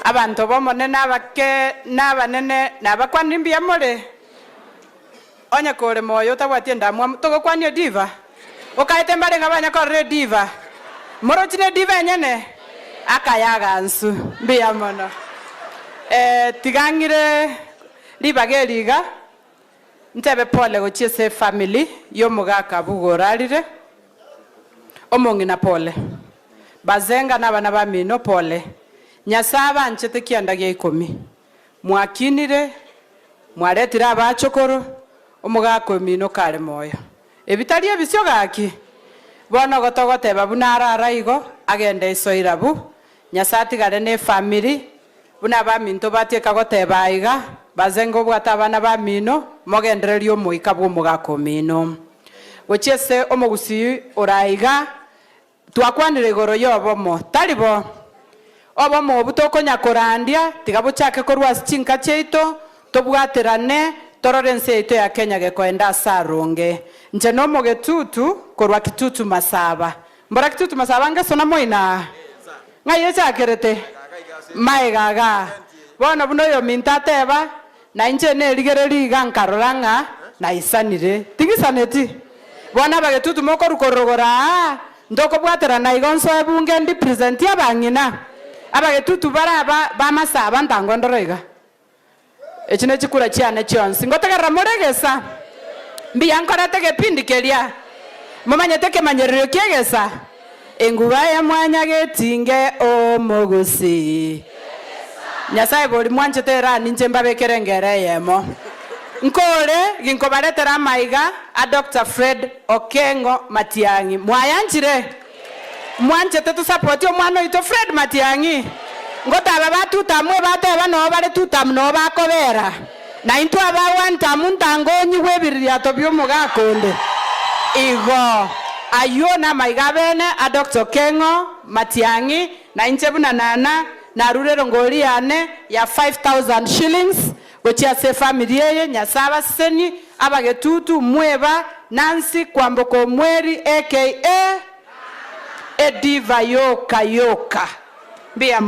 Abanto b'Omonene abake na abanene nabakwanire mbuya more? Onye kore moyo otabwati endamwamu, togokwania ediva? Okaete mbare ng'a banya korora ediva? Morochi nediva enyene? Akaya agansu. Mbuya mono. Eh, tiga ng'ire ribaga eri iga, ntebe pole gochia ase efamily y'omogaka Abuga orarire, omong'ina pole. Bazenga na abana bamino pole. Nyasae abanchete kianda gia ikomi. Mwakinire, mwaretire abachokoro, omogaka omino kare moyo. Ebi tari ebisio gaki? Bono igo togoteba buna arara igo, agende iso irabu, Nyasae atigare nefamiri, buna abaminto batieka goteba aiga, Bazenga obwate abana bamino, mogendererie omoika bw'omogaka omino. Gochia ase omogusii ore aiga, Twakwanire igoro y'obomo, tari bo? Obomo obwo tokonya korandia, tiga bochake korwa ase chinka chiaito, tobwaterane, torore ense yaito ya Kenya gekoenda ase aronge. Inche nomogetutu korwa Kitutu Masaba. Mbora Kitutu Masaba ngesona moino aa? Ng'ai echakerete? Maega igaa. Bono buna oyominto ateba, Na inche nerigereria iga nkarora ng'a naisanire, tingisaneti. Bono abagetutu mokorwa korogoro aa, ntokobwaterana igo nsoe bunge ndipresentie abang'ina. Abagetutu bare aba b'amasaba ntango ndore iga. Echi nechikura chiane chionsi. Ngotegerera more egesa? Mbuya nkorete egepindi keria. Momanyete ekemanyererio ki'egesa? Enguba ya mwanyagetinge omogusii. Nyasae bori mwanchete erani inche mbabekere engero eyemo. Nkore ginkobaretera amaiga a Doctor Fred Okengo Matiang'i. Mwayanchire? Mwanchete tosapotie omwana oito Fred Matiang'i? Ngotaba ba two term ebateba noo bare two term noo bakobera. Na intwe aba one term ntango onyigwe ebiririato bi'omogaka onde. Igo ayio namaiga abene a Doctor Okengo Matiang'i na inche buna Nana narure erongori yane ya 5000 shillings gochia ase efamiri eye, Nyasae abasesenie, abagetutu, Mweba, Nancy, Kwamboka Omweri aka Ediva yoka yoka. Mbuya mono.